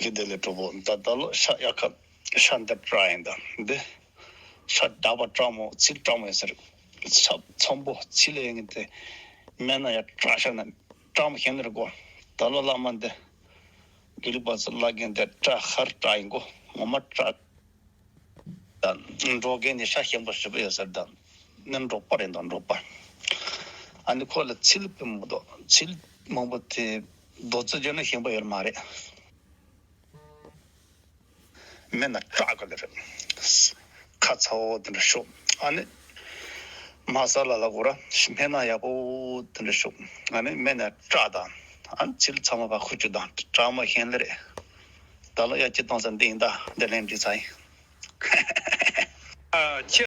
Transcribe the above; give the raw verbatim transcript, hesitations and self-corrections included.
འདི་དེ་ལས་གྲོགས་པོ་ད་ད་ལོ་ཤ་ཡག་ཁ་ཤ་འདི་བཀྲ་ཡིན་ད་འདི་ཤ་འདག་པ་བཀྲ་མོ་ཚིལ་བཀྲ་མོ་ཡིན་ཟེར། ཤ་ཚོམ་པོ་ཚིལ་ཡིན་གི་དེ་སྨན་ན་ཡ་བཀྲ་ཤ་ན་བཀྲ་མོ་ཤེས་ནི་རེད་གོ། ད་ལོ་བླ་མ་འདི་དགེ་ལུགས་པ་ཚོ་བླ་རྒན་འདི་བཀྲ་ཧར་བཀྲ་ཡིན་གོ། ངོ་མ་བཀྲ། ད་འབྲོག་རྒན་ནི་ཤ་ཞིམ་པོ་ཞིག་ཡོད་ཟེར་ད་ནི་འབྲོག་པ་རེད་འདུག་འབྲོག་པ། ཨ་ནི་ཁོ་ལ་ཚིལ་དཔེ་མང་པོ་འདུག་ཚིལ་མང་པོ་དེ་རྡོ་རྩི་བརྗོད་ན་ཞིམ་པོ་ཡོད་མ་རེད། སྨན་ན་བཀྲ་གི་ལེ་རེད། ཁ་ཚ་བོ་དེ་འདྲ་ཤོག་ཨ་ནི་མ་ས་ལ་ལ་གོ་ར་སྨན་ན་ཡག་པོ་དེ་འདྲ་ཤོག་ཨ་ནི་སྨན་ན་བཀྲ་དང་ཨ་ནི་ཚིལ་ཚང་མ་ཕར་ཁུ་བྱུག་དང་བཀྲ་མོ་ཤེས་ལེ་རེད། ད་ལོ་ཡ་ཅི་གཏོང་ས་འདི་ཡིན་ད་འདི་ལན་འདི་ཚ་ཡིན། ཨ་ཁྱི།